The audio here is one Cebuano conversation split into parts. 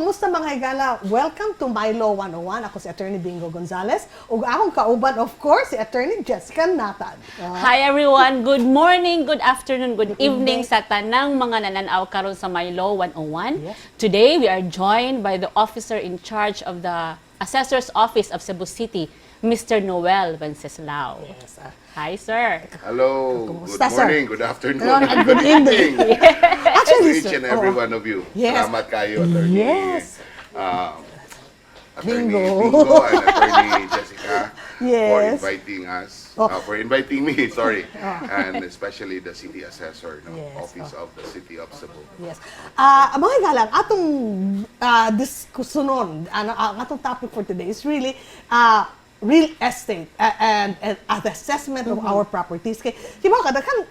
Kumusta, mga higala? Welcome to My Law 101. Ako si Attorney Bingo Gonzalez. Ug akong kauban, of course, si Attorney Jessica Nathan. Hi everyone! Good morning, good afternoon, good evening sa tanang mga nananaw karon sa My Law 101. Today, we are joined by the officer in charge of the Assessor's Office of Cebu City, Mr. Noel Wenceslao. Yes. Hi, sir. Hello. Kumusta, Good sir? morning, good afternoon, Hello, and and good good evening. evening Actually, to each sir, and every one of you. Yes. Salamat kayo, Attorney. Attorney Bingo. Bingo and Attorney Jessica for inviting us, for inviting me, sorry, and especially the city assessor, no, Office of the City of Cebu. Yes. Ah, mga higala, atong diskusyonon, ano, ang atong topic for today is really real estate and the assessment of our properties. Kay, di ba, kadaghan,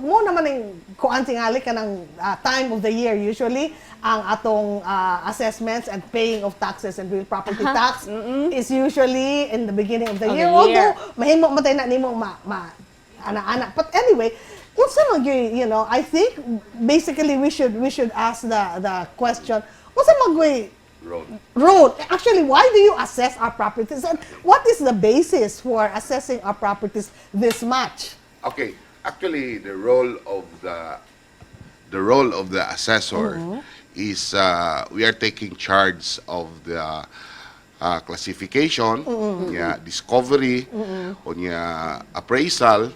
mo naman ang kuan tingali ka ng time of the year usually, ang atong assessments and paying of taxes and real property tax is usually in the beginning of the Of year. the year. Although, mahimo man tayo na nimo ma ana-ana. But anyway, unsa man gyud, I think basically we should ask the question, unsa man gyud Road. Road? Actually, why do you assess our properties and what is the basis for assessing our properties this much? Okay, actually, the role of the assessor is we are taking charge of the classification, yeah, discovery, unya appraisal,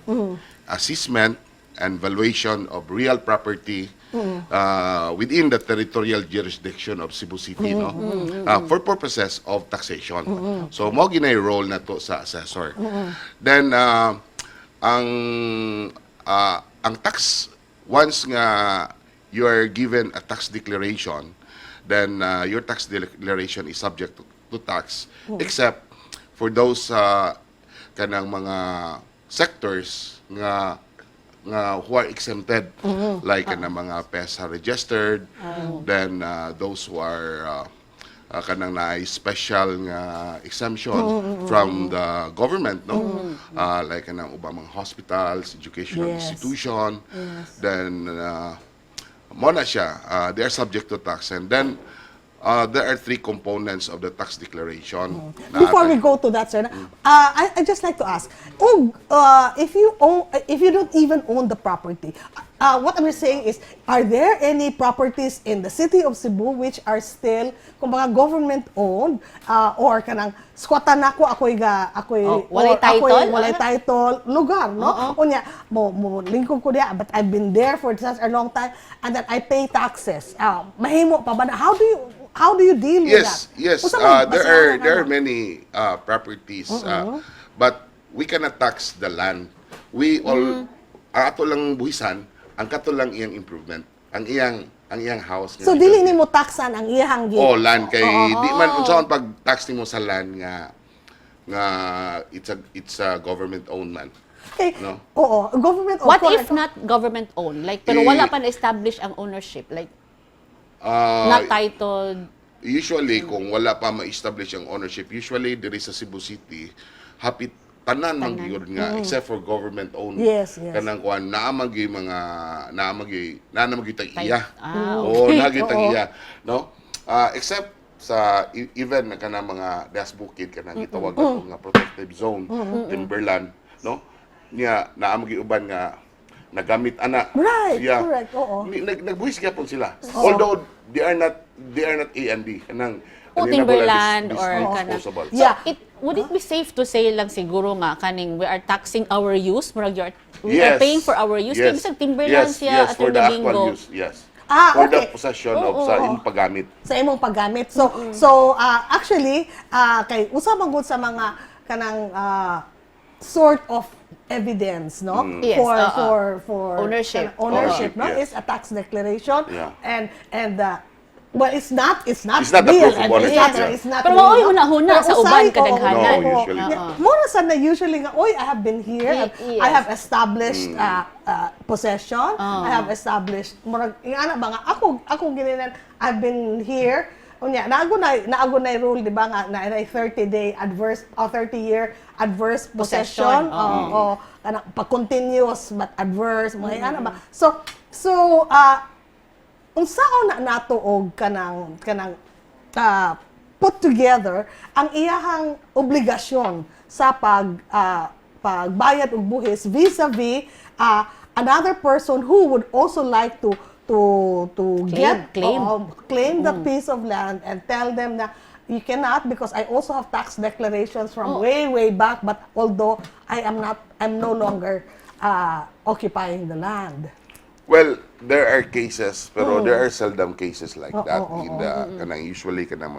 assessment, and valuation of real property within the territorial jurisdiction of Cebu City, no? For purposes of taxation. So, mao gyud na yung role nato sa assessor. Then, ang tax, once nga you are given a tax declaration, then your tax declaration is subject to tax except for those kanang mga sectors nga who are exempted, like kanang mga PESA registered, then those who are kanang naay special nga exemption from the government, no, like kanang ubang mga hospitals, educational institution, then mo na siya, they are subject to tax. And then there are three components of the tax declaration na Before we go to that, sir, I just like to ask, oh, if you don't even own the property, what I'm saying is, are there any properties in the city of Cebu which are still, kumbaga, government owned, or kanang squatan nako, ako'y ga, ako'y, Oh, walay or ako'y title? Walay title, lugar, no? Unya, mo lingkod ko diya, but I've been there for such a long time, and then I pay taxes. Mahimo pa ba na? How do you deal with Yes, that? yes. Unsa may There are basehan there are ano? many properties, but we cannot tax the land. We all ang ato lang buhisan, ang kato lang iyang improvement, ang iyang house nga So dili gibuild. nimo taxan ang iyang gi Oh, land kay di man unsaon pag tax nimo sa land nga it's a government owned man. Okay. No? Oo, government owned. What correct. if not government owned? Like, pero Eh, wala pa na-establish ang ownership. Like, not titled. Usually kung wala pa ma-establish ang ownership, usually diri sa Cebu City, hapit tanan man gyud nga except for government owned. Kanang kuan naa man gyud mga naa man gyud tag-iya. Oo, naa gyud tag-iya, no? Except sa even na kanang mga Das Bukid, kanang gitawag ato nga protective zone, timberland, no? Nya naa man gyud uban nga nagamit ana. Right, correct, oo. Nagbuhis gyapon sila. Although they are not A and B kanang O kanina wala timberland or kanang disposable. So, it would it be safe to say lang siguro nga kaning we are taxing our use, murag you are, we are paying for our use? Kay bisag timberland yes, siya, yes, for the Attorney actual Bingo. Use, yes. Ah, For the okay. possession of sa imong paggamit. Sa imong paggamit. So actually kay usa man gud sa mga kanang sort of evidence, no, Yes, for oo. for Ownership. kanang ownership, no, Ownership, yes. is a tax declaration and well, it's not It's not the real proof of and ownership, it's not, yeah. it's not Pero real, mao'y no? huna-huna Pero sa uban usahay, oo, kadaghanan. No, oo. usually. Yeah. Mura sa na usually nga, "Oy, I have been here, I have established possession, I have established," murag ingana ba nga ako gininan, "I've been here." Unya, naago na rule, di ba, nga na 30 day adverse o 30 year adverse possession, Possession, o o kanang pag continuous but adverse, mga ingana ba. So unsaon na nato og kanang put together ang iyahang obligasyon sa pagbayad og buhis vis-a-vis another person who would also like to Claim, get claim. Oo, claim the piece of land and tell them na you cannot because I also have tax declarations from way, way back, but although I am not I'm no longer occupying the land. Well, there are cases, pero there are seldom cases like that oo, in the kanang usually kanang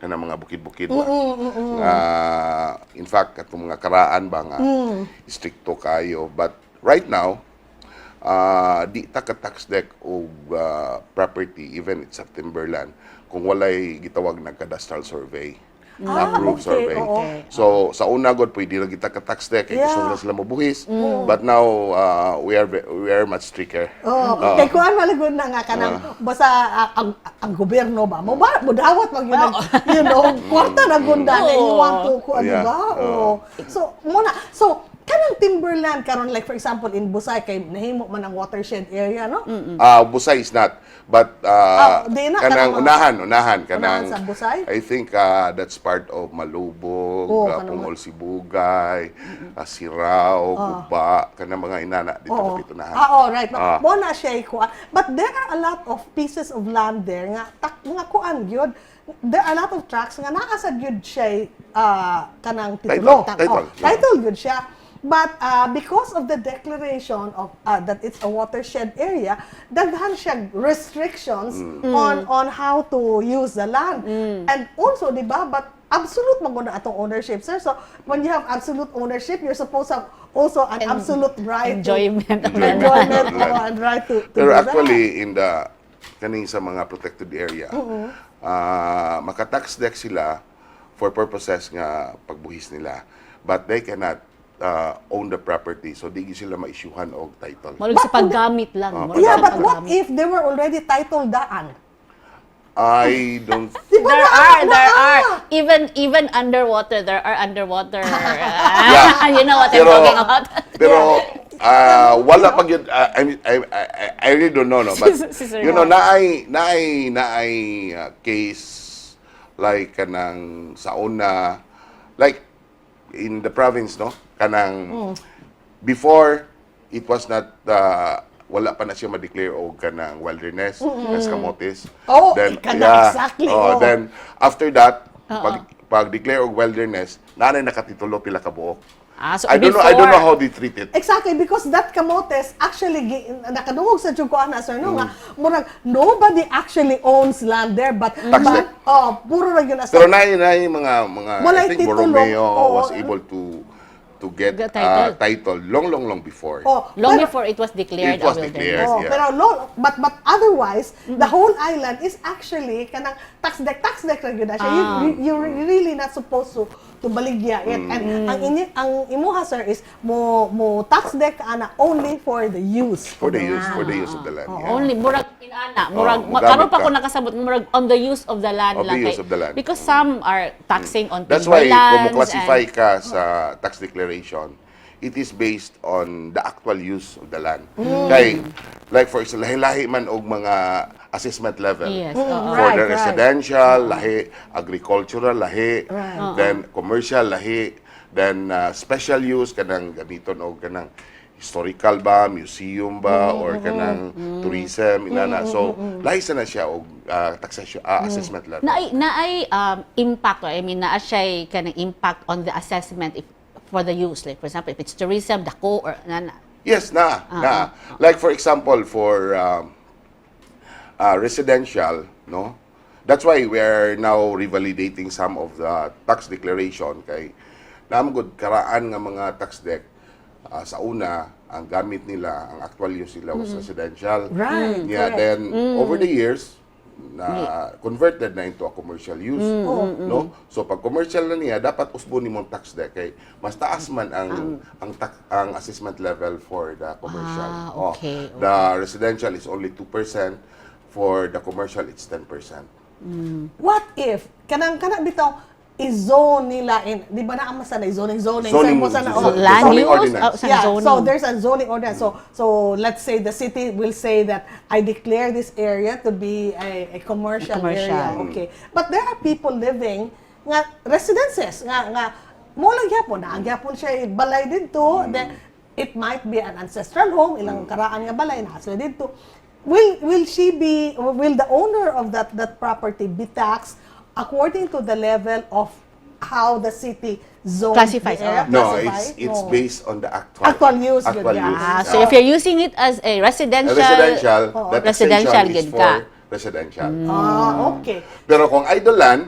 mga bukid-bukid ba. Nga, in fact, katong mga karaan ba nga strikto kayo. But right now, di ta ka tax dec og property, even it's a timberland, kung walay gitawag na cadastral survey. Approved survey. So sa una god pwede ra kita ka tax dec kay gusto na sila mobuhis. But now we are much stricter. Oh, kay kuan malagod na nga kanang basta ang gobyerno ba mo ba modawat mag yun, kwarta na gunda na you want to kuan, di ba? Oo. Oh. So mo na, so kanang timberland karon, like for example in Busay, kay nahimo man ang watershed area, no? Busay is not. But Ah, di na, kanang unahan, unahan kanang Unahan sa Busay? I think that's part of Malubog, Oo, kanang Pungol Sibugay, Sirao, Guba, kanang mga inana dito kapit unahan. Ah, oh, right. Mo na siya ikuan. But there are a lot of pieces of land there nga tak nga kuan gyud. There are a lot of tracts nga naa sa gyud siya kanang titulo. Title, title, Oh, title gyud siya. But because of the declaration of that it's a watershed area, daghan siya restrictions on how to use the land. And also, di ba, but absolute man gud na atong ownership, sir. So when you have absolute ownership, you're supposed to have also an absolute right to Enjoyment of the enjoyment, Enjoyment. oo, and right to Pero do that. actually in the kaning sa mga protected area, maka-tax dec sila for purposes nga pagbuhis nila. But they cannot own the property, so di gyud sila ma-issuehan og title. Murag sa paggamit lang. Murag Yeah, sa but what paggamit. if they were already titled daan? I don't Di ba There naa- are, there naa? are. Even underwater, there are underwater. Yeah. You know what I'm talking about. Pero wala pag yun, I really don't know, no, but Si Sir naay case like kanang sa una, like in the province, no, kanang before it was not wala pa na siya ma-declare og kanang wilderness as Camotes. Oh, kana, exactly, Oh, oh. then after that, pag declare og wilderness, naanay nakatitulo pila ka buok. Ah, so I don't know before- how they treat it. Exactly, because that Camotes actually nakadungog sa jud ko ana, sir, no, nga murag nobody actually owns land there, but Tax but deck. oh, puro ra yun as Pero naay mga Walay I think titulo. Borromeo was able to get The title. Title long, long, long before. Oh, Long pero- before it was declared It was a wilderness. declared. Oh, pero no, but otherwise, the whole island is actually kanang tax dec ra gyud na siya. You're really not supposed to baligya it. And ang imuha, sir, is mo tax dec ana only for the use. For the use of the land. Yeah. Only murag inana, murag Oh, mogamit karon pa ka. ko nakasabot murag on the use of the land Of the lang use of the land.. Because some are taxing on That's why kung timberlands mo-classify and ka sa tax declaration, it is based on the actual use of the land. Kay like for example, lahi-lahi man og mga assessment level. Yes, oo. For the residential, lahi, agricultural, lahi, then commercial, lahi, then special use, kanang gamiton og kanang historical ba, museum ba, or kanang tourism, inana. So, lahi sa na siya og taxation, assessment level. Naay impact or I mean, naa siya kanang impact on the assessment if for the use, like for example, if it's tourism dako or nana? Yes, na. Like for example, for residential, no? That's why we are now revalidating some of the tax declaration kay naam gud karaan nga mga tax dec sa una ang gamit nila, ang actual use nila was residential. Yeah, then over the years na converted na into a commercial use, no? So pag commercial na niya, dapat usbo nimong tax dec kay mas taas man ang assessment level for the commercial. Ah, okay. Oh, the residential is only 2%, for the commercial it's 10%. What if kanang kana bitaw i-zone nila in, di ba naa man sa na zoning zoning Zoning, sa, na, oh, Land zoning use? ordinance. Oh, sa Yeah, zoning. so there's a zoning ordinance. So let's say the city will say that I declare this area to be a commercial, Commercial. area. Okay. But there are people living nga residences nga mo lang gyapon na gyapon siya balay didto. Then it might be an ancestral home, ilang karaan nga balay na sila didto. Will she be will the owner of that property be taxed according to the level of how the city zones Classifies, the area? oh. No, Classify? it's No. based on the actual Actual use, Actual yun, yeah. use. Ah, so if you're using it as a residential, A residential, Oo. the Residential, taxation is gid for ka. residential. Ah, okay. Pero kung idle land,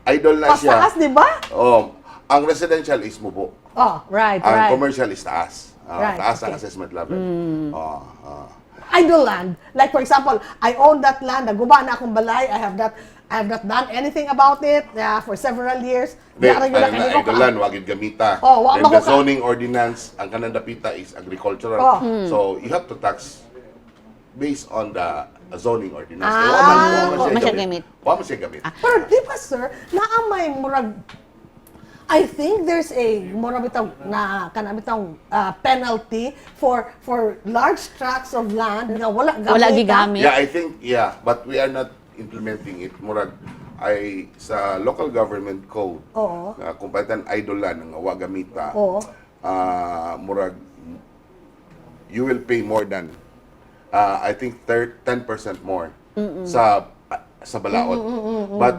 idle na siya. Pastaas, di ba? Oh, ang residential is mubo. Oh, Right, Ang right. commercial is taas. Ah, taas ang assessment level. Oh. Idle land. Like for example, I own that land, naguba na akong balay, I have not done anything about it for several years. Hindi, Di ara gyud ang na kayo idle land, wa gyud gamita. Oh, wa Then the mako ka- zoning ordinance, ang kanang dapita is agricultural. Oh. So, you have to tax based on the zoning ordinance. Ah, Kaya wa man wa man siya siya gamit. Wa man siya gamit. Pero di ba, sir, naa may murag, I think there's a murag bitaw na kanang bitaw penalty for large tracts of land nga wala gamita. Wala gigamit. Yeah, I think, yeah, but we are not implementing it. Murag, ay sa local government code, kung palitan idle land nga wa gamita, murag, you will pay more than, I think, 10% more sa balaod. But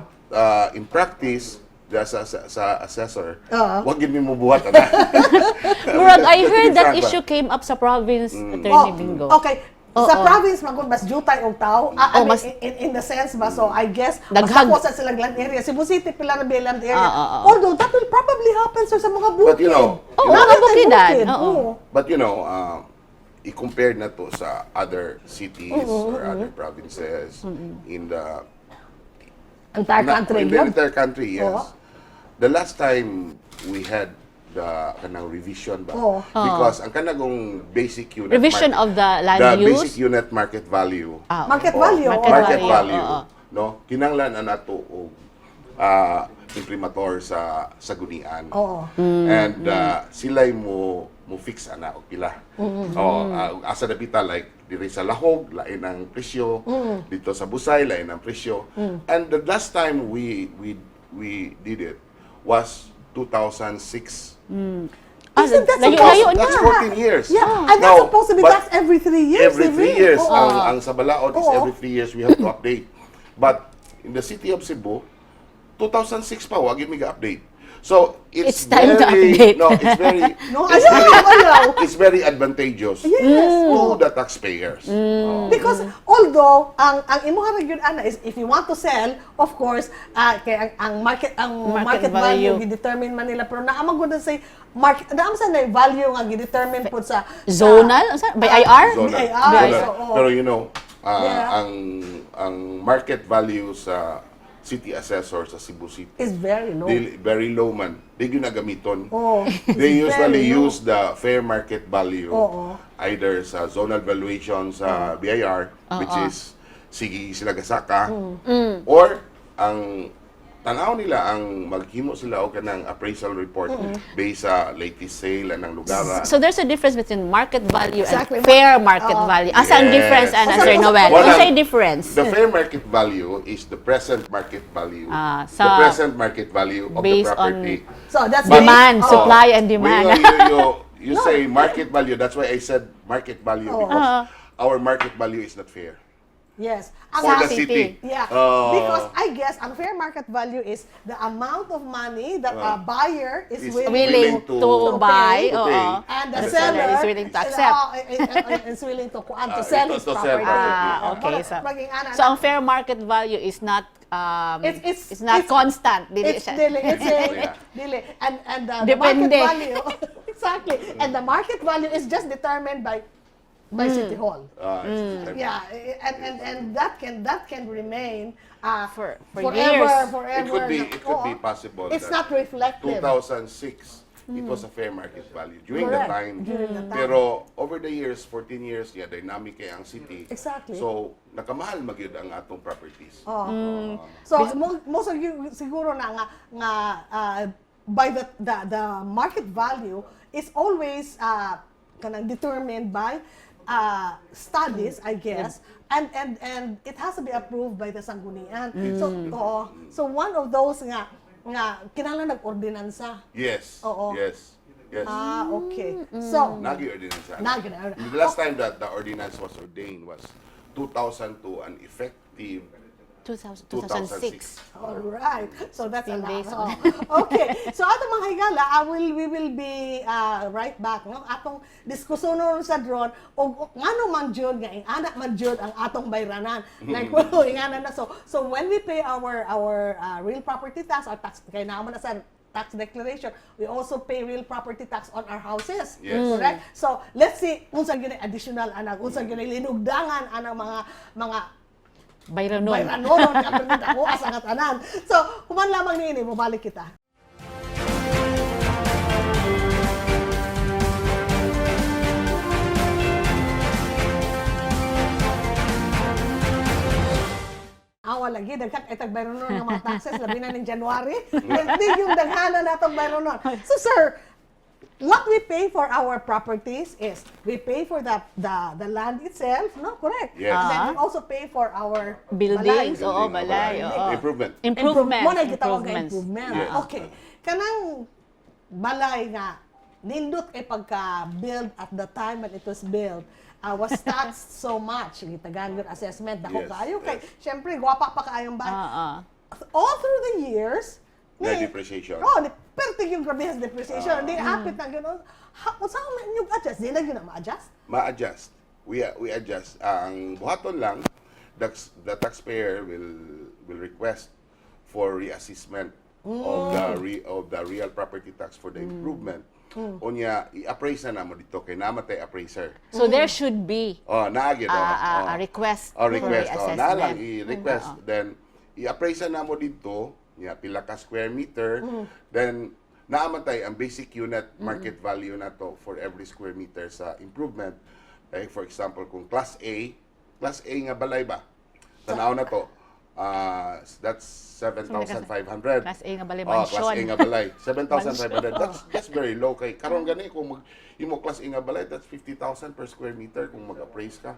in practice, sa assessor, wag gyud mi mobuhat ana. Murag, I heard that Frank ba? Issue came up sa province, Attorney Oh, Bingo. okay. Sa province man gud mas jutay og tao. Ah, I Oh, mean, in the sense ba, so I guess mas Daghag. dako sa silang land area. Cebu City pila na ba land area. Ah. Although that will probably happen, sir, sa mga bukid. But you know, Oo, Naa mga tay bukidan, bukid, oo. oo. But i-compare na to sa other cities or other provinces in the Entire country. In the yun. entire country, yes. Oo. The last time we had the kanang revision ba? Oo. Because ang kanagong basic unit Revision market, of the land the use? Basic unit market value. Ah, Market Oo, value. Market market value, value, oo. no? Kinanglan na nato og imprimatur sa sagunian. Oo. And sila'y mo fix ana og pila. Oh, asa dapita, like diri sa Lahog lain ang presyo, dito sa Busay lain ang presyo. And the last time we did it was 2006. Ah, Isn't that layo, supposed layo na. That's 14 years. Yeah, and that's Now, supposed to be but taxed every 3 years. every di ba? 3 years. Oo. Ang sa Balaod is every 3 years we have to update. But in the city of Cebu, 2006 pa, wa gyud mi ga-update. So it's It's time to very, update. No, it's very No, it's ayaw, very, ayaw. it's very advantageous to the taxpayers. Oh. Because although ang imuha ra gyud ana is if you want to sell, of course, kay ang Market market value, value. gidetermine man nila, pero naa man gud say market naa man sa na value nga gidetermine pud sa Zonal? Unsa? By IR? Zonal. BIR. Zonal. So, oo. Pero ang market value sa city assessor sa Cebu City is very low. They, very low man. Di gyud na gamiton. It's They usually very low. use the fair market value either sa zonal valuation sa BIR, which is sige sila gasaka, or ang tanaw nila ang maghimo sila og kanang appraisal report based sa latest sale anang lugar. So there's a difference between market value and fair market value. Asa ang Yes. difference, ana, Sir Noel? Wala. Unsay difference? The fair market value is the present market value. Ah, The sa present market value of the based on property. So that's demand, based- supply and demand. When you say market value, that's why I said market value, because our market value is not fair. Yes. Ang For the city. city. Yeah. Oh. Because I guess ang fair market value is the amount of money that a buyer is Is willing, willing willing to to buy, pay, to oo. pay. And the The seller seller is willing to accept. Is willing to kuan to Ah, sell his to sell property. property. Ah, okay. So, Maging ana so ang fair market value is not it's not constant. Dili It's siya. dili, it's a, dili. And the market Depende. Value, exactly. And the market value is just determined by City Hall. Ah, it's determined. Yeah, and that can remain For forever, years. forever. It could be Oo. possible It's that not reflective. 2006 it was a fair market value during the Correct. time. During the time. Pero over the years, 14 years, yeah, dynamic kay ang city. Exactly. So, nakamahal magyud ang atong properties. Oh. So most of you siguro na nga by the market value is always kanang determined by studies, I guess, and it has to be approved by the Sangguniang. So oo. So one of those nga kinahanglan nag-ordinansa. Yes. Oo. Yes. Ah, okay. So Nagi ordinance. Nagi na. The last time that the ordinance was ordained was 2002 and effective 2000, 2006. 2006. All right. So that's a Fifteen lot. days. Oh. Okay. So atong mga higala, I will we will be right back, no? Atong diskusyonon sa drone og ngano man jud nga ingana man jud ang atong bayranan. Like, well, ingana na, so when we pay our real property tax or tax kay naa man na sa tax declaration, we also pay real property tax on our houses. Yes. Correct? So, let's see unsa gyud additional anang unsa gyud linugdangan anang mga Bayranon. Bayranon, kapatid ako, asa nga tanan. So, human lamang niini, mubalik kita. Awa lagi, daghan itag bayronon ng mga taxes, labi na ning January. Hindi yung daghanan natong bayronon. So, sir, what we pay for our properties is we pay for the land itself, no? Correct. Yes. And then we also pay for our Buildings, balay. oo, balay, oo. Improvement. Improvements. Mo na gitawag nga Improvements. improvement. Yes. Okay. Kanang balay nga nindot kay pagka-build at the time when it was built, was taxed so much. Gitagan yun assessment dako kaayo kay syempre gwapa pa kaayong balay. All through the years, May depreciation. Oh, ni pertig yung grabe has depreciation. Di hapit na gano'n. Ha, unsa man yung adjust? Di na yun na ma-adjust? Ma-adjust. We adjust. Ang buhaton lang, the taxpayer will request for reassessment of the real property tax for the improvement. Unya i-appraise na namo dito kay namatay appraiser. So there should be Oh, naa gyud, oh. a request Oh, for request. Oh, naa lang reassessment. i-request. Then i-appraise na namo dito, nya pila ka square meter. Then naamatay ang basic unit market value nato for every square meter sa improvement. Like for example, kung class A, class A nga balay ba? Tanaw na to. That's 7,500. Class A nga balay, Oh, class A mansion. nga balay. 7,500. That's very low kay karon gani kung mag imo class A nga balay, that's 50,000 per square meter kung mag-appraise ka.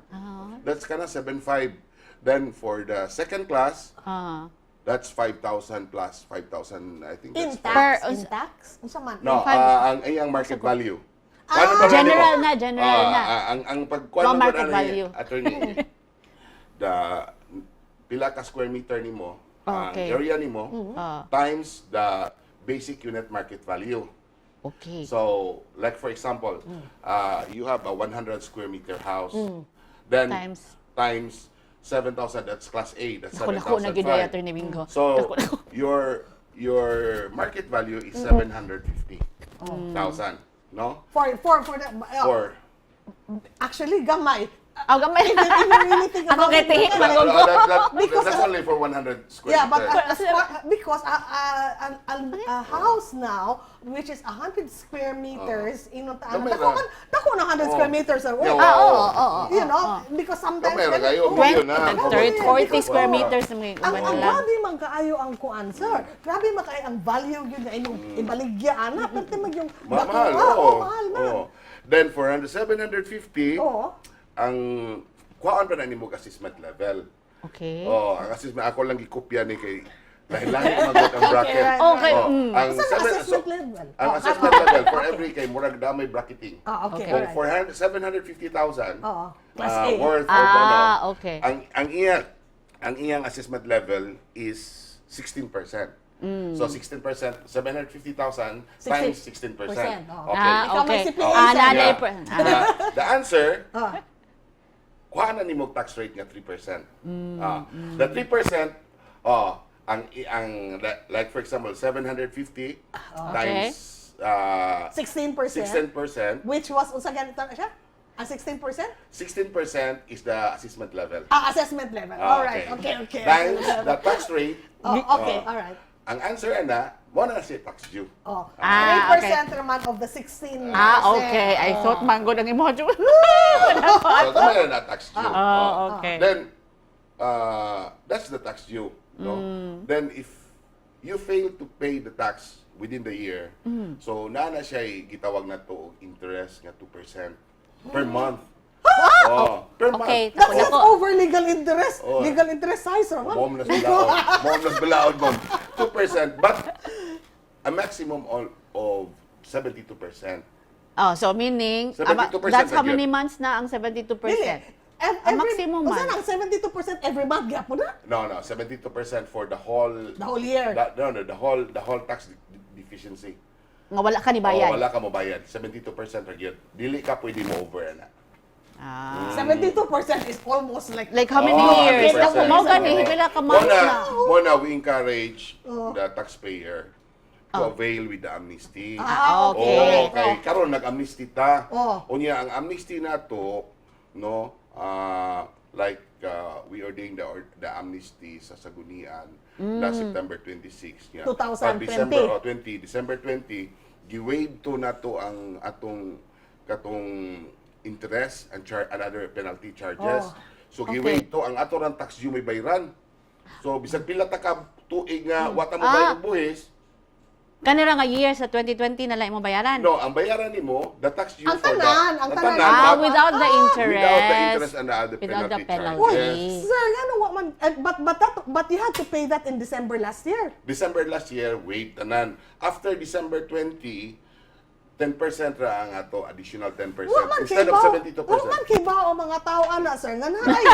That's kana 7,500. Then for the second class, that's 5,000 plus 5,000, I think In that's tax? Per- In tax? Unsa man? No, Five- ang iyang market value. Ah! Ano ba General nimo? na, general na. Ang pagkuan Raw mo market ano, value. Attorney, the pila ka square meter nimo, ang area nimo times the basic unit market value. So, like for example, you have a 100 square meter house. Then Times. times 7,000, that's class A, that's Naku, naku, na gyud ay, 7,500. Attorney Wingo. So, Naku, naku. your market value is 750,000, no? For the, For actually, gamay. Aw, gamay. If you really think Ako about kay it, tihik gamay. man No, no, Because, that's only for 100 square Yeah, but meter. because a house now, which is 100 square meters, ingon ta Gamay dako ra. man, dako na 100 square meters. Sir. Yeah, Ah, oo, oo, oo. Because sometimes Gamay ra kayo, oh, million na. 30, 40 Because- square meters na mga Ang, uban ang lang. grabe man kaayo ang kuan, sir. Grabe man kaayo ang value yun nga imong ibaligya ana, pero mag yung Mahal, dako, oo. mahal man. Oo. Then for 750, Oo. ang kuhaan pa na nimo og assessment level. Oh, ang assessment ako lang gikopya ni kay lahi-lahi magod ang bracket. right, Okay, Oh, ang Saan ang assessment level? Ang Oh, assessment level for every kay murag damay bracketing. Ah, okay, Kung alright. 400 750,000 Oo. Class A. Worth of ano, ang iyang assessment level is 16%. So 16%, 750,000 times 16%. 16%, oo. Okay. Ikaw may CPA, Ah, sir. nanay The answer, kuha na nimo og tax rate nga 3%. The 3%, oh, ang like for example 750 times 16%. 16%, Which was, unsa ganito na siya? Ang 16%? 16% is the assessment level. Ah, assessment level. Ah, Alright, okay. Times the tax rate Oh, okay, alright. Ang answer ana, mo na siya tax due. Oh, Ah, 3% naman of the 16%. Ah, okay. I thought manggod ang imo. So, tama na tax due. Oh, okay. Then, that's the tax due. No? Then, if you fail to pay the tax within the year, so naa na siya gitawag na to og interest nga 2% per month. Oh, per month. Okay, That's Dako, not dako. over legal interest. Oh. Legal interest size, raman. Mom nas balaod. Mom nas balaod, mom. 2%, but a maximum of 72%. Oh, so meaning, 72% that's how na many gyud. months na ang 72%? Dili. Ang maximum Usa man. na ang 72% every month gyapon na. No, 72% for the whole The whole year. No, the whole tax deficiency. Nga wala ka ni bayad. Oh, wala ka mo bayad. 72% ra gyud. Dili ka pwede mo over na. Ah. 72% is almost like Like how many Oh, years? 100%. Mao gani pila ka months Mo na. Mo na we encourage the taxpayer to avail with the amnesty. Ah, okay. Oh, kay karon nag-amnesty ta. Oh. Unya ang amnesty nato, no, like we ordained the amnesty sa Sagunian last September 26 niya. 2020. December, oh, 20, December 20, gi-waive to nato ang atong katong interest and another penalty charges. Oh. So gi-waive to ang ato rang tax due may bayran. So bisag pila ta ka tuig nga wa ta mo bayad og buhis, Kanira nga year sa 2020 na lang imo bayaran. no, ang bayaran nimo, the tax due Ang for the tanan, ang tanan. Ah, but without the interest. Without the interest and the other Without the penalty penalty. Uy, charges. sir, ano, wa man, but you had to pay that in December last year. December last year, wait tanan. After December 20, 10% ra ang ato, additional 10%. Wa man Instead kay of bao, 72%. wa man kay bao ang mga tao ana, sir, nga naay.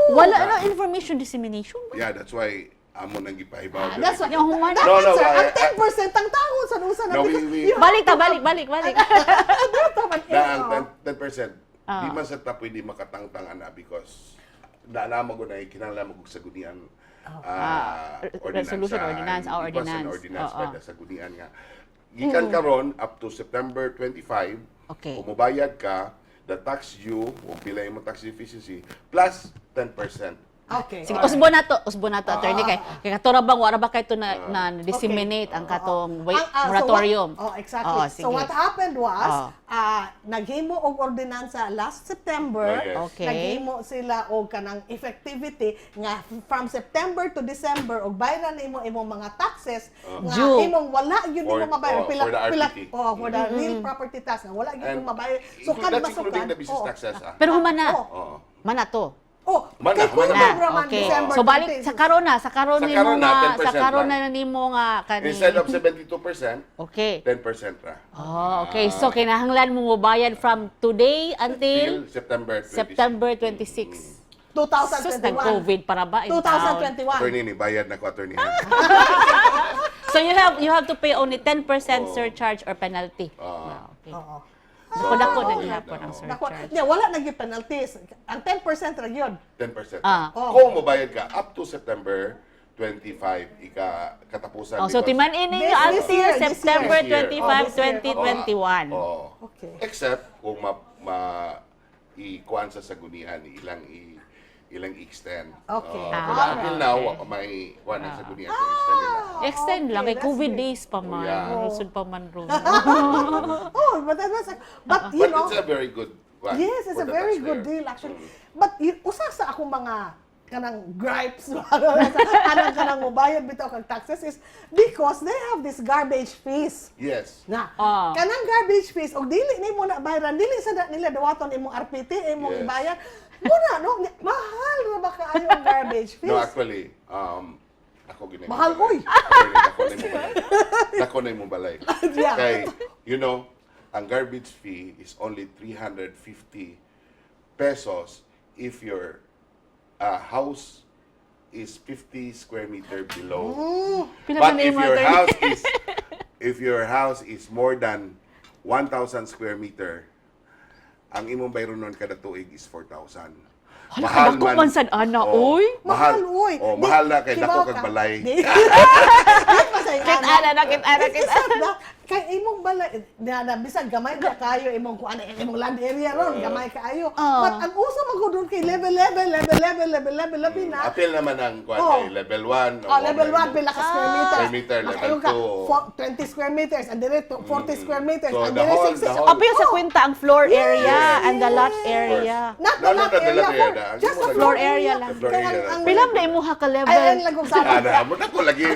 Wala na information dissemination. Yeah, that's why amo nang gipahibaw. That's why. Yung human- Dapat, No, sir, I- ang 10% ang tao sa usa na No, because you have Balik ta, to balik, balik, balik. Dapat man, Na ang eh, oh. 10%, di man sa ta pwede makatangtang ana because na mo na kinahanglan mo og sagunian ordinansa. Resolution, ordinance, It was an ordinance. ordinance Oo. by the sagunian nga. Gikan karon up to September 25, kung mobayad ka, the tax due, o pila imong tax deficiency, plus 10%. Okay. Sige, usbo na to, attorney, kay kato ra bang wala ba kay to na disseminate ang katong wait, So moratorium. Oh, exactly. Oo, So sige. what happened was, Oo. Naghimo og ordinansa last September. Oh, yes. Naghimo sila og kanang effectivity nga from September to December og bayran nimo imong mga taxes nga Due. imong wala gyud nimo mabayad Oh, pila for the pila, RPT. oh, for the real property tax nga wala gyud And nimo mabayad. So kada that's including masukan. the business Oh. taxes. Ah. Pero human na. Oh. Oo. Mana to. Oh, Mana, kay mana. Kuya Raman, Okay. December So balik 20. sa karon na, sa karon Sa nimo karon na, nga, 10% sa karon lang. na nimo nga kani. Instead of 72%, Okay. 10% ra. Oh, okay. So kinahanglan mo mobayad from today until Till September 26. September 26. Sus, 2021. nag-COVID para ba in town? 2021. Attorney, ni bayad na ko, attorney. So you have to pay only 10% Oh. surcharge or penalty. Ah. Wow, okay. Oo. Dako dako na Oh, gihapon ang oo. Dako, surcharge. niya, wala na gyud penalties. Ang 10% ra gyud. 10%. Ah. Kung mobayad ka up to September 25, ika katapusan. Oh, so because- timan-in ninyo This until year, this September year. This year. 25, Oh, this year. 2021. Oo. Okay. Except kung ma ikuan sa sagunian, ilang i-extend. Okay. Oo, Ah, pero until now, wa pa may kuan ang sagunian sa extend nila. Extend lang Okay, kay that's COVID great. days pa man. Oh, yeah. Lisod pa man ron. Oh, but that was but you But know, it's a very good one yes, it's for a the very good taxpayer. deal actually. But usa sa akong mga kanang gripes anang kanang mobayad bitaw kag taxes is because they have this garbage fees. Yes. Na, Ah. kanang garbage fees og dili nimo na bayaran, dili sa na nila dawaton imong RPT, imong ibayad. Muna no, mahal ra ba kaayo ang garbage fees? No, actually, ako ginay. Mahal, oy! Ako na imong balay. Ako na imong balay. Yeah. Kay, ang garbage fee is only 350 pesos if your house is 50 square meter below. Pila But man na if yung your mga house is if your house is more than 1,000 square meter, ang imong bayron nun kada tuig is 4,000. Hala, kadako man sad ana, Oh, oy. Mahal, oy. Oh, mahal na kay Kibaw dako kag ka. balay. Di pa sa siya yung Kita na na, kita na, It's kita. not that. Kay imong balay, na, na, bisag gamay na kayo imong kuan, imong land area ron, gamay kaayo. Oo. But ang uso man gud ron kay level, level, level, level, level, level, labi na. Apil naman ang kuan kay level 1. Oh, level 1 pila ka square meters. Square meter, level Makaingon ka, 2. 20 square meters, and dire 40 square meters, So, and the dire whole- 60. the whole- Apil sa kwenta ang floor area and the lot Yes. area. Not the No, no, lot not the area, lot area. just the Ang floor area. lang. The floor Kaya area. Pila man imuha ka level? Ay, ay, lagong sabi. Ana, mo na ko lagi.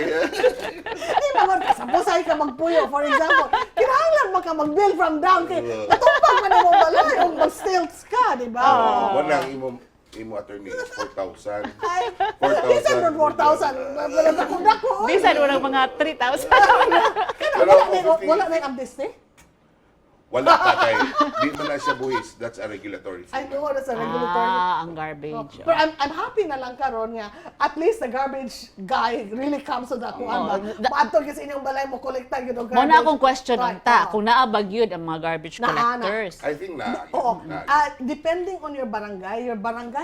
Di ba man, suppose ay ka magpuyo, for example, kinahanglan man ka mag-build from down kay natumpag man mo balay o mag-stilts ka, di ba? Oh, wala ang imo attorney is 4,000. Ay, 4,000. bisan ron 4,000. Wala na kung dako, oy. Bisan walang mga 3,000. Kana, Pero wala kung na 50 wala na yung amnesty. Wala pa kay di man na siya buhis. That's a regulatory fee. I know, that's a regulatory. Ah, ang garbage. Pero I'm happy na lang karon nga at least the garbage guy really comes to the kuan ba. Maadto gyud sa inyong balay mo kolekta gyud og Mo garbage. na akong question Right, unta, oo. kung naa ba gyud ang mga garbage Naa na. collectors. I think na. Oo. Na. Depending on your barangay,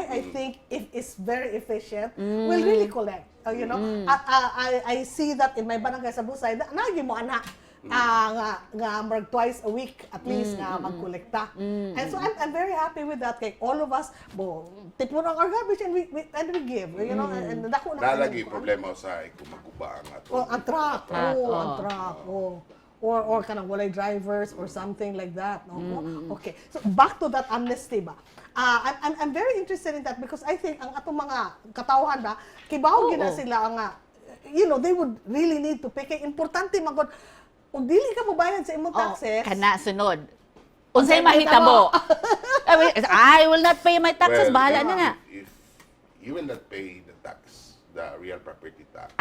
I think, if is very efficient, will really collect. I see that in my barangay sa Busay, na nagi mo ana. Nga murag twice a week at least nga magkolekta. And so I'm very happy with that kay all of us bo tipon ang our garbage and we give, and dako na Nalagi problema sa kung maguba ang ato. Oh, ang truck. Truck, Oh, oh. ang truck. Oh. Or kanang walay drivers or something like that. No? Okay. So back to that amnesty ba. I'm very interested in that because I think ang atong mga katawhan ba, kibaw gyud na sila ang they would really need to pay kay importante man gud ug dili ka mobayad sa imong Oh, taxes. kana sunod. Unsay mahitabo? I will not pay my taxes. Well, Bahala na na. If you will not pay the tax, the real property tax,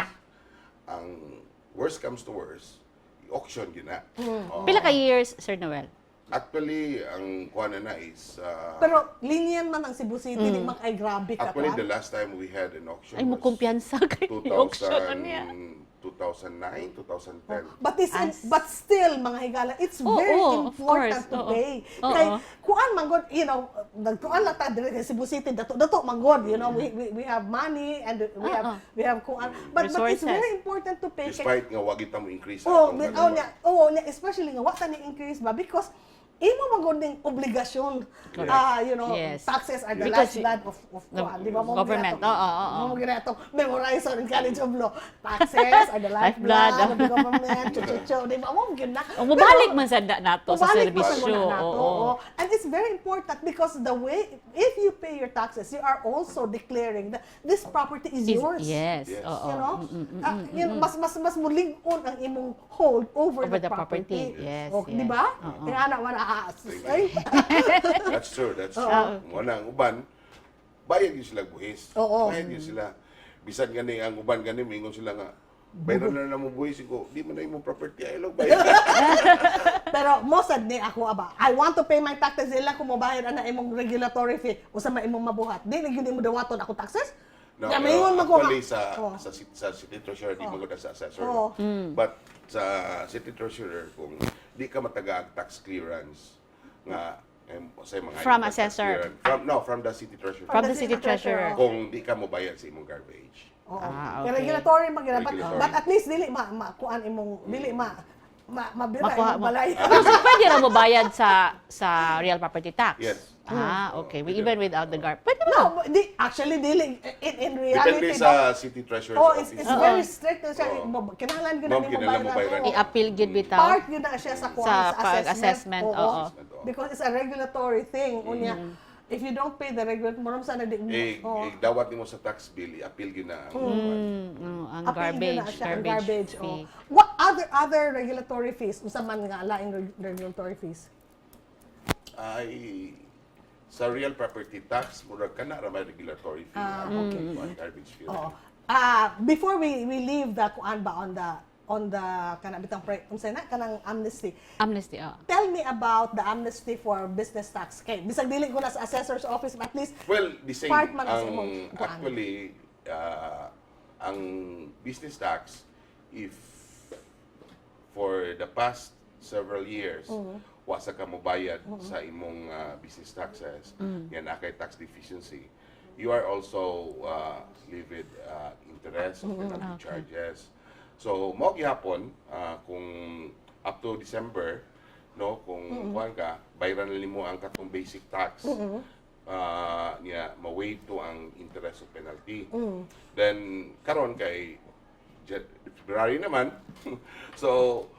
ang worst comes to worst, i-auction yun na. Oh. Pila ka years, Sir Noel? Actually, ang kuha na na is, Pero lenient man ang Cebu City, di man kay grabe ka actually, pa. the last time we had an auction Ay, mo was kumpiyansa kay auction 2000, niya. 2009, 2010. But still, mga higala, it's Oo, very of important course. to Oo. pay. Oo. Kay kuan man gud, nagkuan lang ta diri kay Cebu City, dato dato man gud, we have money and we have we have kuan. But it's Resources. very important to pay. Kay, Despite nga wag kita mo increase oh, atong oh, ganun. niya, oh, niya, especially nga wa ta ni increase ba because imo man gud ning obligasyon. Taxes are the Because lifeblood of the kuan, di ba mo government. Oo. Mo ginato memorize in College of Law. Taxes are the lifeblood of the government. Chu, chu, chu. Di ba mo gyud na? O mobalik man sa nato sa Mubalik pa sa serbisyo. guna nato, Oo. oo. And it's very important because the way, if you pay your taxes, you are also declaring that this property is yours. Yes. Yes. Oo. Mas mulig-on ang imong hold over, Over the the property. property. Yes, Oh, di ba? yes. Oo. Kaya ana wala ay. That's true, that's true. Wala ang uban, bayad yun sila buhis. Bayad yun sila. Bisan gani ang uban gani mingon sila nga bayad na na mo buhis ko, di man na imong property ay lang bayad. Pero mo sad ni ako aba. I want to pay my taxes ila kung mobayad ana imong regulatory fee usa man imong mabuhat. Di na gyud imo dawaton ako taxes. No, Ya, pero maingon man ko nga. actually, sa, sa city treasurer, di maganda sa assessor. Oo. But sa city treasurer, kung di ka matagaag tax clearance, nga, sa mga From tax assessor. clearance, from, no, from the city treasurer. From the city treasurer. Kung di ka mobayad sa imong garbage. Oo. Ah, Kaya okay. regulatory man gyud, Regulatory. but at least dili ma, ma kuan imong dili ma mabira Makuha imong mo. balay. Pero so, pwede ra mo bayad sa real property tax? Yes. Ah, okay. Oo, We, pwede. even without the garbage. Pwede ba? No, di, actually dili in reality Depende sa city treasurer's Oh, it's, office. it's very strict na siya. Oo. Kinahanglan gyud na Ma'am, nimo kinahanglan mo bayaran. bayaran. Oo. I-appeal gyud bitaw. Part yun na siya sa kuan Sa sa assessment. pag-assessment, oo. Assessment, oo. Because it's a regulatory thing. Unya, if you don't pay the regulatory, mo sa na di mo. Eh, eh, dawat nimo sa tax bill, i-appeal gyud na ang Ang Appeal yun garbage, na siya, ang garbage, garbage. fee. Oh. What other regulatory fees? Usa man nga laing regulatory fees? Ay sa real property tax murag kana ra may regulatory fee. Ah, okay. Garbage fee. Oo. Ah, before we leave the kuan ba on the kana bitang pre unsa na kanang amnesty. Amnesty, oh. Tell me about the amnesty for business tax. Kay bisag dili ko na sa assessor's office, but at least Well, the same. part man sa Ang, imong kuan. actually, ang business tax, if for the past several years, wasa ka mobayad sa imong business taxes, yan na kay tax deficiency, you are also levied interest or penalty charges. So mao gihapon kung up to December, no, kung kuan ka, bayaran na nimo ang katong basic tax. Niya ma-waive to ang interest of penalty. Then karon kay February naman. So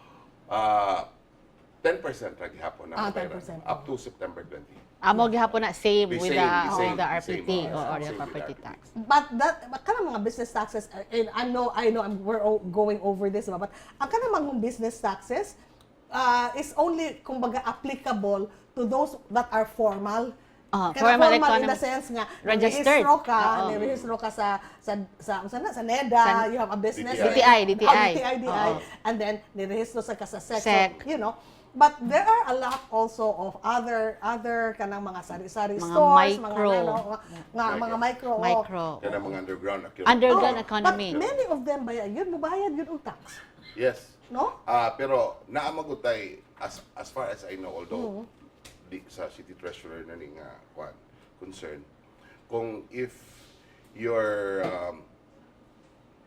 10% ra gihapon na Ah, mabayaran 10%. up to September 20. Amo gihapon na same The with same, the, the same, with the the RPT same, or the same with property RPT. tax. But kanang mga business taxes, and I know, we're all going over this, ba? But ang kanang mga business taxes is only, kumbaga, applicable to those that are formal. Ah, Kanang formal formal in economy. the sense nga, Registered. nirehistro ka, Oo. nirehistro ka sa unsa na, sa NEDA, you have a business. DTI. DTI, DTI. Oh, DTI, DTI. Oo. And then, nirehistro sa ka sa SEC. SEC. So, but there are a lot also of other kanang mga sari-sari Mga stores, micro. mga ano, nga, mga micro. Oh. Micro. Kanang mga underground account. Underground Oh, economy. But many of them bayad yun, mubayad yun og tax. Yes. No? Ah, pero naa man gud tay as far as I know, although di sa city treasurer na ni nga kwan concern kung if your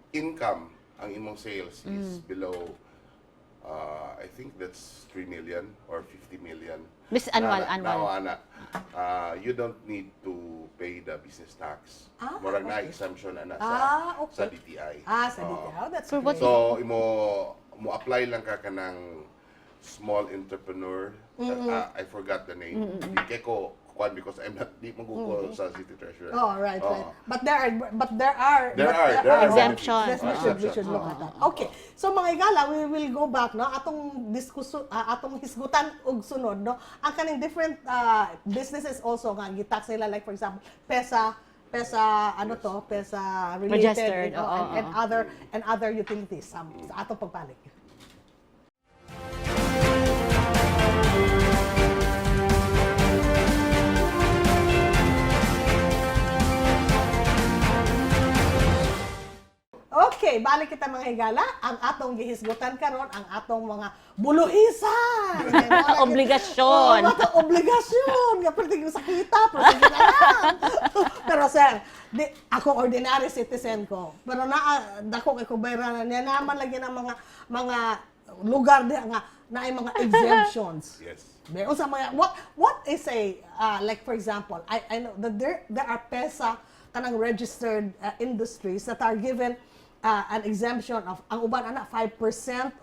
income, ang imong sales is below I think that's 3 million or 50 million. Miss annual, Na, annual. Na, ana, you don't need to pay the business tax. Ah, Murag na okay. exemption ana sa Ah, okay. sa DTI. Ah, sa Oo. DTI. Oh, that's For what great. So imo mo apply lang ka kanang small entrepreneur. I forgot the name. Di kay ko kuan because I'm not di mo ko sa city treasurer. Oh, right, Oo. right. But there are There but are Exemption. Yes, we should Exemption. look at that. Okay. So mga igala, we will go back, no, atong diskusyon, atong hisgutan og sunod, no, ang kaning different businesses also nga gitax nila, like for example, PESA, PESA ano to, PESA related, Registered, oo, and oo. other utilities sa atong pagbalik. Okay, balik kita mga higala. Ang atong gihisgutan karon ang atong mga buluhisan. Obligasyon. Oo, atong obligasyon. Nga perti yung sakita, pero sige na lang. Pero sir, di, ako ordinary citizen ko. Pero naa dako kay kubayranan niya naman lagi ng mga lugar diha nga naay mga exemptions. Yes. Be, unsa mga what is a like for example, I know that there are PESA kanang registered industries that are given an exemption of ang uban ana 5%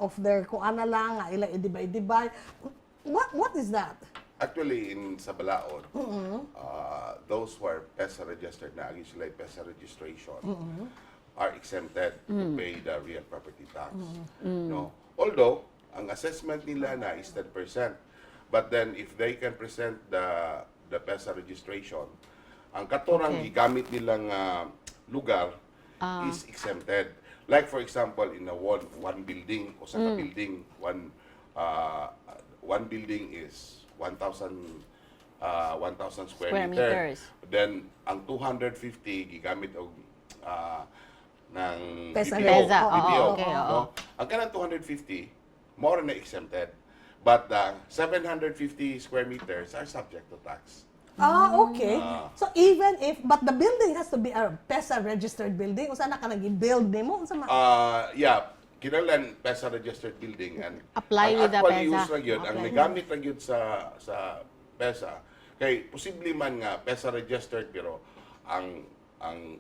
of their kuana lang nga ila i-divide. What is that? Actually, in sa Balaod, those who are PESA registered na, agi sila PESA registration, are exempted to pay the real property tax. No? Although, ang assessment nila na is 10%. But then, if they can present the PESA registration, ang katorang gigamit nilang lugar is exempted. Like for example, in a one building o sa ka building, one building is 1,000 1,000 square, Square meter. meters. Then ang 250 gigamit og ng PESA. BPO. PESA, oo, BPO, okay, oo. no? Ang kanang 250 more na exempted. But the 750 square meters are subject to tax. Ah, okay. So even if but the building has to be a PESA registered building, unsa na ka nag-build nimo, unsa ma? Yeah, kinahanglan PESA registered building and Apply ang with the actual PESA. use lang yun, ang Apply. nagamit lang yun sa PESA kay posible man nga PESA registered pero ang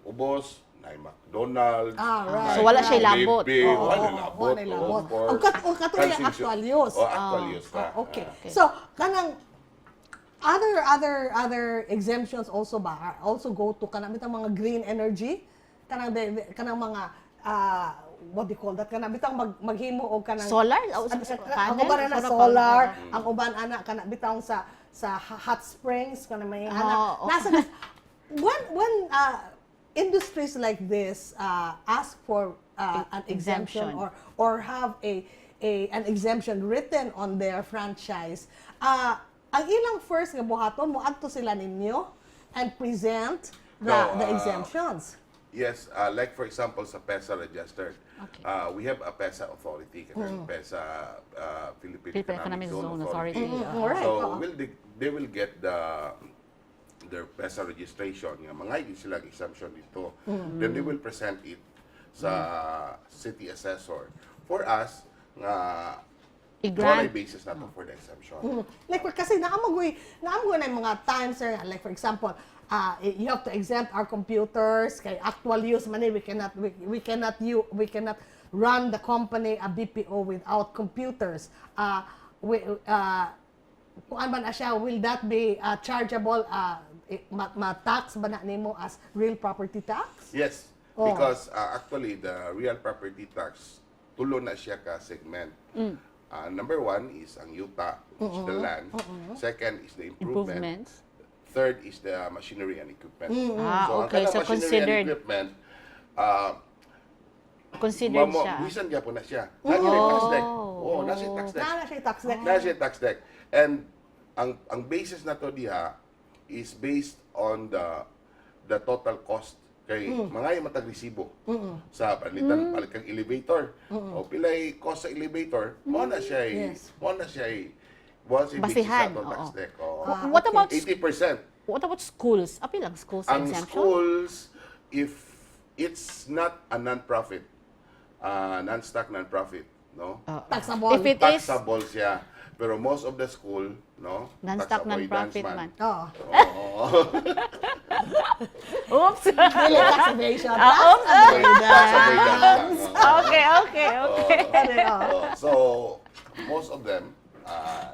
ubos na McDonald's. Ah, right. Naay So, wala siya'y labot. Jollibee, Oo, wala oo, labot. wala labot. Oo, of course. Ang katong yung actual use. Oh, actual use na. Ah, okay. Ah. So, kanang other exemptions also ba are also go to kanang bitang mga green energy, kanang kanang mga what do you call that, kanang bitang maghimo og kanang Solar? Oh, Ang panel? uban ana Solar solar, panel. ang uban ana kana bitang sa hot springs kana may ana. Oh, okay. Nasa when industries like this ask for an exemption, Exemption. or have a an exemption written on their franchise, ang ilang first nga buhaton, moadto sila ninyo and present the No, the exemptions? Yes, like for example sa PESA registered. We have a PESA authority, kanang PESA Philippine, Philippine Economic Economic Zone Zone Authority. Authority. Alright, So oo. they will get their PESA registration nga mga hindi sila exemption dito. Then they will present it sa city assessor for us nga I-grant. walay basis nato for the exemption. Like kasi naamagoy na yung mga times, sir, like for example, you have to exempt our computers kay actual use man eh, we cannot run the company, a BPO, without computers. We kuan ba na siya, will that be chargeable, ma-tax ba na nimo as real property tax? Yes, because actually the real property tax, tulo na siya ka segment. Number one is ang yuta, which is the land. Second is the improvement. Improvements. Third is the machinery and equipment. Ah, So, ang okay. kanang So, machinery considered. and equipment, Considered siya. buwisan gyapon na siya. Naa siya tax dec. Oh, naa siya tax dec. Na na siya tax dec. Naa siya tax dec. And ang basis nato diha is based on the total cost kay mga yung matag resibo sa palitan, palit kang elevator o pilay cost sa elevator mo na siya, mo na siya basis Basihan, sa atong tax oo. dec. Oo. What about 80%. What about schools? Apil ang schools sa Ang exemption? schools, if it's not a non-profit, non-stock non-profit, no? Taxable. If it is Taxable siya. Pero most of the school, no? Non-stock Tax avoidance non-profit man. man. Oo. Oo. Oops. Dili tax evasion. Ah, Tax oops. avoidance. Tax avoidance lang, oo. Okay. Oo. Oo. So, most of them,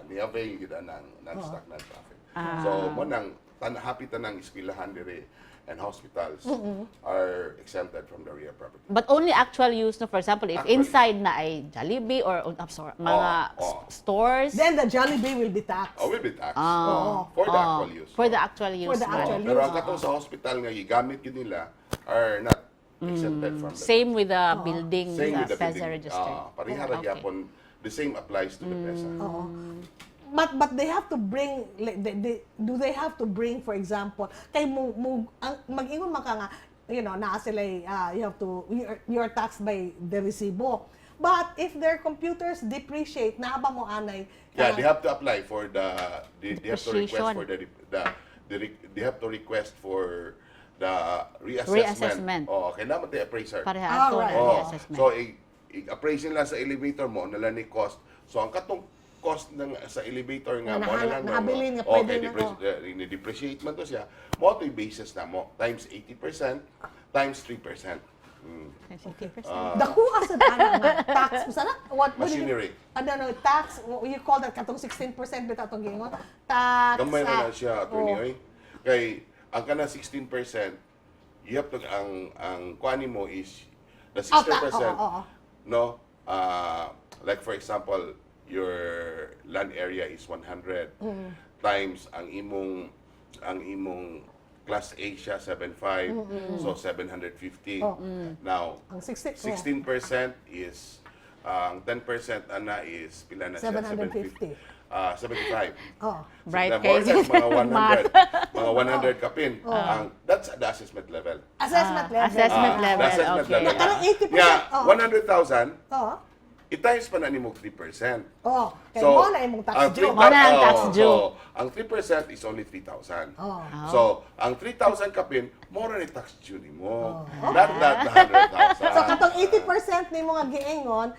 ni-avail gyud ng non-stock non-profit. So, mo nang happy tanang eskwelahan dire and hospitals are exempted from the real property. But only actual use, no? For example, if Actual inside na ay Jollibee or I'm sorry, mga Oo. stores. Then the Jollibee will be taxed. Oh, will be taxed. Oo. For the Oh, actual use. For the actual use. For the man. actual Pero use. ang katong sa hospital nga gigamit gyud nila are not exempted from the Same with the building, Same sa with the PEZA building. register. Ah, pareha ra gyapon. The same applies to the PEZA. But they have to bring, like, do they have to bring, for example, kay mo ang mag-ingon man ka nga, naa sila, you're taxed by the resibo. But if their computers depreciate, naa ba mo anay? Yeah, they have to apply for the they have to request Depreciation. for the they have to request for the reassessment. Reassessment. Oh, okay, naman the appraiser. Pareha Ah, ato right. na Oh, reassessment. so i-appraise nila sa elevator mo nala ni cost. So ang katong cost ng sa elevator nga Nga mo na lang nahabilin nga oh, pwede okay, na, depreciate man to siya. Mo to basis na mo times 80% times 3%. Okay. Dako sa ana nga tax sana what do you- Machinery. Ano, no, tax, what you call that, katong 16% bitaw atong giingon. Tax. Gamay na lang siya, attorney, oh. oy. Kay ang kana 16%, you have to ang kuani mo is the Oh, 16%. oo, oo. No? Like for example, your land area is 100 times ang imong class A siya 75, so 750. Oh. Now, Ang 16, oh. 16% is ang 10% ana is pila na siya? 750. 750. 75. Oh. Bright So, more or case. less, mga 100, mga 100 kapin. Ang, that's the assessment level. Assessment Ah, level. assessment level, The assessment okay. level. Na kanang 80%, Yeah, oh. 100,000, Oo. i-times pa na nimo 3%. Oh, kay mo na imong tax ang due. Mo na ang tax oh, due. So, ang 3% is only 3,000. Oh. So, ang 3,000 kapin, more na tax due nimo. Not that the 100,000. So katong 80% nimo nga giingon,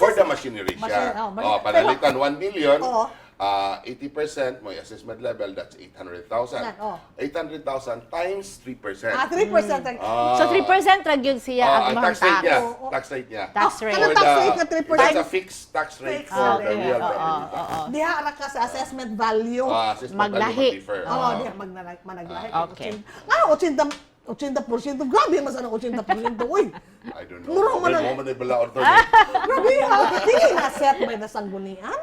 For the machinery siya. Oh, Oh, panalitan 1 million, Oo. 80% mo assessment level, that's 800,000. Yan, oh. 800,000 times 3%. Ah, 3%. So 3% ra gyud siya Ah, ang ang imong tax rate niya. Oo, oo. Tax rate niya. Tax Oh, rate. kanang For tax rate nga 3%. That's a fixed tax rate Fixed. for the Okay. real Oo, property tax. Diha ra ka sa assessment value. Ah, assessment value Maglahi. mag-differ. Oo, diha managlahi. Okay. Nga 80 80%, grabe mas ano 80%, uy. I don't know. Mura man Mo man bala order. Grabe ha. Dili na set by the sanggunian.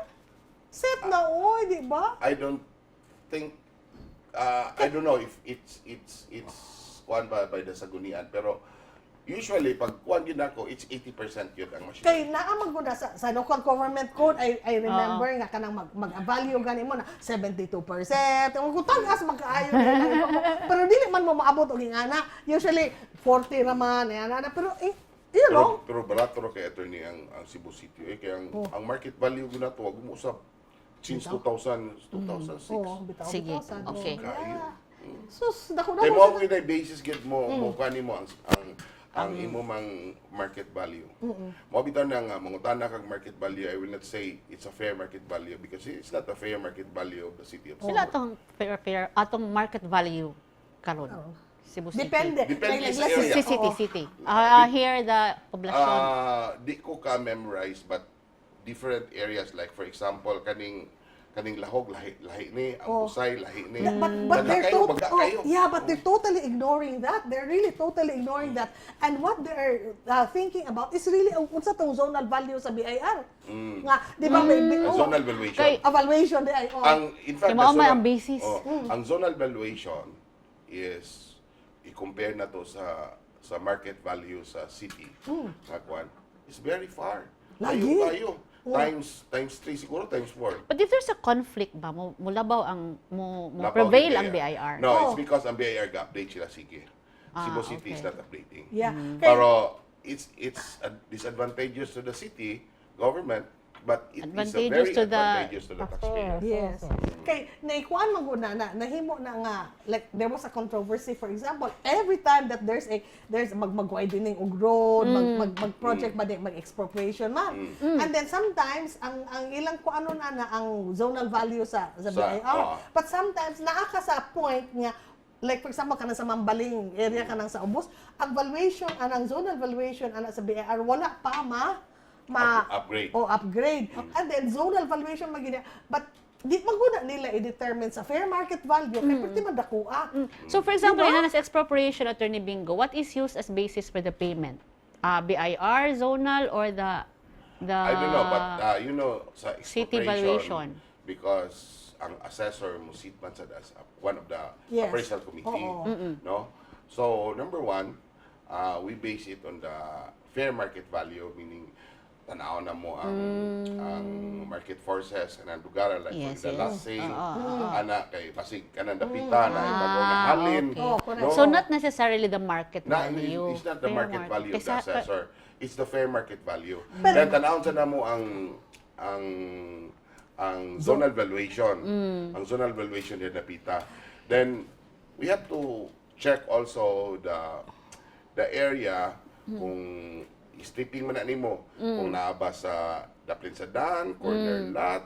Set na, oy, di ba? I don't think I don't know if it's kuan ba by the sagunian, pero usually pag kuan yun ako, it's 80% yun ang machine. Kay naa man gud na sa local government code, I remember nga kanang mag-value gani mo na 72%. Kung tagas magkaayo nila. Pero dili man mo maabot og ingana. Usually 40 ra man ana na, pero eh, you Pero, know, pero barato ra kay attorney ang Cebu City eh kay ang market value gyud nato wag mo usab since 2000 2006. Oh, bitaw, Sige, bitaw, sad. okay. Kayo. Yeah. Sus, dako Kay dako. mo gyud ay basis gyud mo mo kuan nimo ang ang Ang imo mang market value. Mao bitaw na nga mangutana kag market value, I will not say it's a fair market value because it's not a fair market value of the city of Cebu. Sila atong fair atong market value karon. Cebu City. Depende. Depende Like, sa let's area. Si city, Oo. city. Ah, here the poblasyon. Di ko ka memorize, but different areas, like for example kaning Lahog, lahi lahi ni ang Oh. Busay, lahi ni. But Baga they're kayo, baga kayo. yeah, but they're totally ignoring that. They're really totally ignoring that. And what they're thinking about is really ang unsa tong zonal value sa BIR. Nga, di ba may Ang oh, zonal valuation. Kay- evaluation di ay, oh. Ang in fact Kay mao the man ang basis. Oh, ang zonal valuation is i-compare na to sa market value sa city. Nga kwan is very far. Lagi. Layo kayo. Times 3 siguro, times 4. But if there's a conflict ba, mo mulabaw ang mo Labaw prevail ni ang BIR. No, Oh. it's because ang BIR ga-update sila sige. Ah, Cebu City is okay. not updating. Yeah. Kay- Pero it's disadvantageous to the city government, but it is a Advantageous very to the advantageous to the taxpayer. Yes. Kay naikuan man gud na nahimo na nga, like there was a controversy, for example, every time that there's mag widening og road, mag project ba di mag expropriation man. And then sometimes ang ilang kuano na ang zonal value sa BIR. But sometimes naa ka sa point nga, like for example kanang sa Mambaling area, kanang sa Ubos, ang valuation anang zonal valuation ana sa BIR wala pa ma Upgrade. O upgrade. And then zonal valuation magina. But di maguna nila i-determine sa fair market value kay pwede man dakoa. So for example, Diba? in as expropriation, Attorney Bingo, what is used as basis for the payment? BIR, zonal, or the I don't know, but sa city expropriation, valuation. Because ang assessor mo sit man sa as one of the appraisal committee, Oo. no? So number one, we base it on the fair market value, meaning tanaw na mo ang market forces and ang lugar, like for the last sale ana kay basig kanang dapita na ibago na halin, Oh, correct. no? So not necessarily the market Na, value. it's not the Fair market value of the Kaysa- assessor. It's the fair market value. Pero- Then tanawon sa namo ang zonal valuation. Ang zonal valuation ni Napita. Then we have to check also the area kung stripping man na nimo, kung naa ba sa daplin sa daan, corner lot,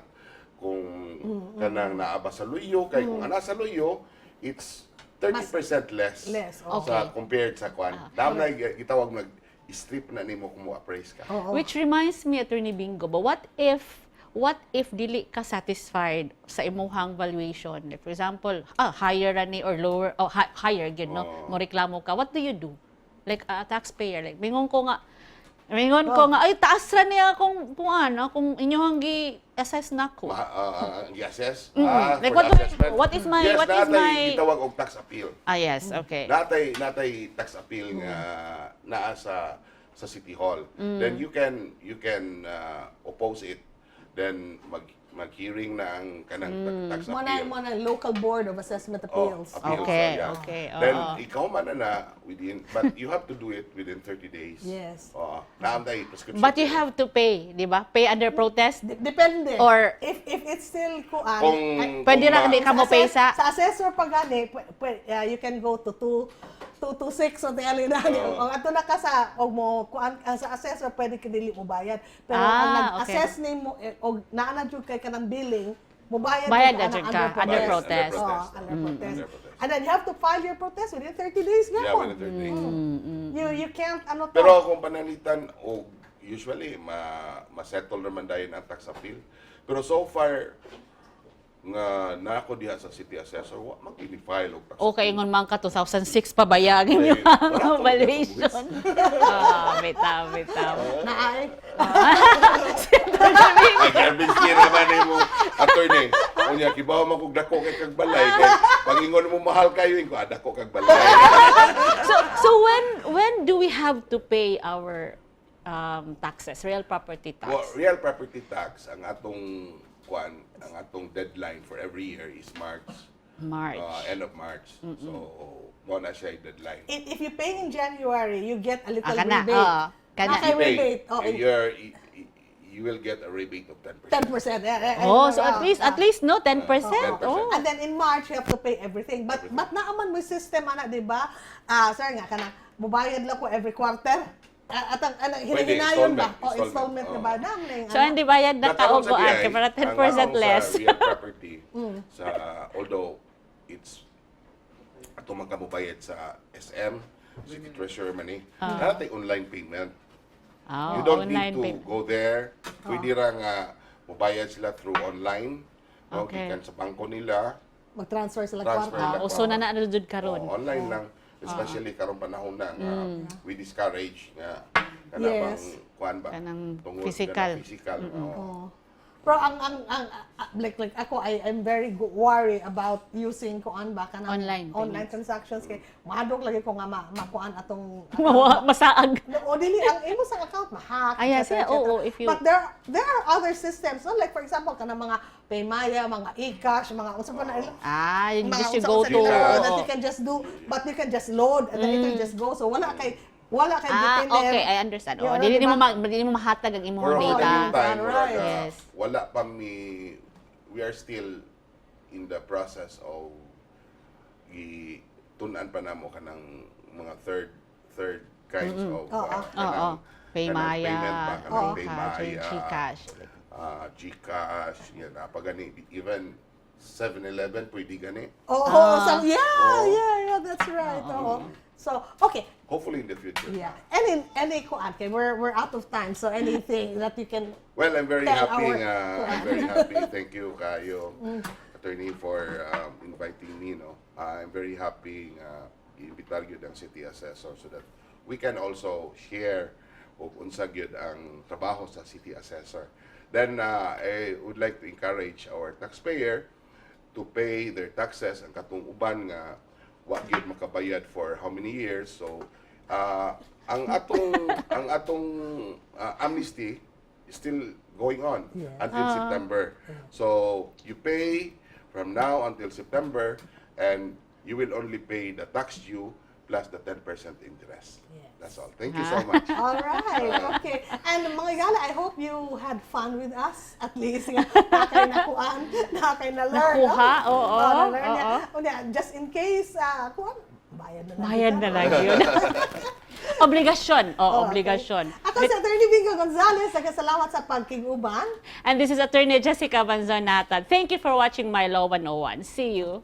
kung kanang naa ba sa luyo, kay kung ana sa luyo, it's 30% less, Less, oh. sa compared sa kwan. Dam na gitawag nag strip na nimo kung mo appraise ka. Which reminds me, Attorney Bingo, but what if dili ka satisfied sa imuhang valuation? Like for example, higher ra ni or lower or higher gyud, no? Oo. Mo reklamo ka. What do you do? Like a taxpayer, like mingon ko nga ay taas ra niya kung ano, kung inyong gi-assess nako. Ang gi-assess? Like, For what the assessment? what Yes, is natay gitawag og tax appeal. Ah, yes, okay. Natay tax appeal nga naa sa City Hall. Then you can oppose it. Then mag-hearing na ang kanang tax Mo na appeal. mo na local board of assessment Oh, appeals. appeals, Okay, oh, yeah. okay, Then oo. ikaw man na within, but you have to do it within 30 days. Yes. Oo. Naam tayo prescription. But you have to pay, di ba? Pay under protest. Depende. Or- if it's still kuan Kung, Pwede kung ra di ka mo pay sa sa assessor pa gani, you can go to 2 2 to 6 o tingali na. Oo. O ato na ka sa og mo kuan sa assessor pwede ka dili mo bayad. Pero Ah, ang nag-assess nimo og naa na jud kay kanang billing, mo bayad Bayad jud na ka jud ana ka, under protest. Oh, Protest. under protest. Under protest. And then you have to file your protest within 30 days Yeah, gapon. within 30 days. You can't ano to. Pero kung panalitan o usually ma-settle naman dayon ang tax appeal. Pero so far nga na ako diha sa city assessor, wa man file og tax Okay, appeal. ingon man ka 2006 pa bayagin Ay, yung wala ko valuation. Bitaw, bitaw. Naay. Ay, garbage year naman nimo, attorney. Unya kibaw man kog dako kay kag balay kay pag ingon mo mahal kayo ingon ah, dako kag balay. So when do we have to pay our taxes, real property tax? Well, real property tax ang atong kwan, ang atong deadline for every year is March. March. End of March. So, mo na siya yung deadline. If you pay in January, you get a little Ah, kana, rebate. oo, kana. Nakay You pay, rebate. Oh, and you will get a rebate of 10%. 10%. Oh, so at least no 10%. 10%. Oh. And then in March you have to pay everything. But naaman mo system ana, di ba? Ah, sir nga kana mubayad lang ko every quarter. At ang ano, Pwede, hinahinayon ba? installment, O installment installment, na oo. ba? Dam na yung So, ano. hindi bayad na Nakaroon sa kaugoan BI, kay para ang 10% atong less. sa real property, sa, although it's ato man kamubayad sa SM, City Treasurer man eh, naa online payment. Oh, You don't need online to payment. go there. Pwede ra nga mubayad sila through online. No, gikan sa bangko nila. Mag-transfer sila Transfer kwarta. lang. Ah, uso na na ano jud karon. Oh, online lang. Especially karong panahon na nga we discourage nga kana bang kuan ba, Kanang tungod physical. kanang physical. Oo. Oo. Pero ang like ako, I am very worry about using kuan ba, kanang Online online payments. transactions kay mahadlok lagi ko nga makuan atong Masaag. No, o dili ang imo sa account ma-hack, Ah, yes, et cetera, yeah, et cetera. oo, if you- But there are other systems, no? Like for example, kanang mga Paymaya, mga eCash, mga unsa pa na Ah, you mga just you unsa-unsa go to. nila, oo, that you can just do, but you can just load and then it will just go. So wala kay Ah, gitiner. okay, I understand. Yeah, Oh, dili diba? nimo dili mo mahatag ang imong For data. the meantime, murag, wala pa mi, we are still in the process of i-tun-an pa namo kanang mga third kinds of kanang, Oo. Paymaya, kanang payment ba, kanang GCash, Paymaya, GCash. GCash, yan, apa gani, even 7-Eleven pwede gani. Oo, so, yeah, that's right. Oo. So, okay. Hopefully in the future. Yeah. Any kuan, okay, we're out of time. So anything that you can Well, I'm very tell happy our nga. I'm very happy. Thank you kayo, attorney, for inviting me, no. I'm very happy nga iimbitar gyud ang city assessor so that we can also share og unsa gyud ang trabaho sa city assessor. Then I would like to encourage our taxpayer to pay their taxes, ang katong uban nga wa gyud makabayad for how many years. So ang atong amnesty is still going on until September. So you pay from now until September and you will only pay the tax due plus the 10% interest. That's all. Thank you so much. All right, okay. And mga higala, I hope you had fun with us. At least, nga, naa kay nakuan, naa kay na-learn. Nakuha, no? oo, Na-learn niya. oo. Unya, just in case, kuan, bayad na lang. Bayad kita. na lang yun. Obligasyon. Oh, Oh, okay. obligasyon. Ako si Attorney Bingo Gonzalez, nagkasalamat sa pagkiguban. And this is Attorney Jessica Banzonata. Thank you for watching My Law 101. See you.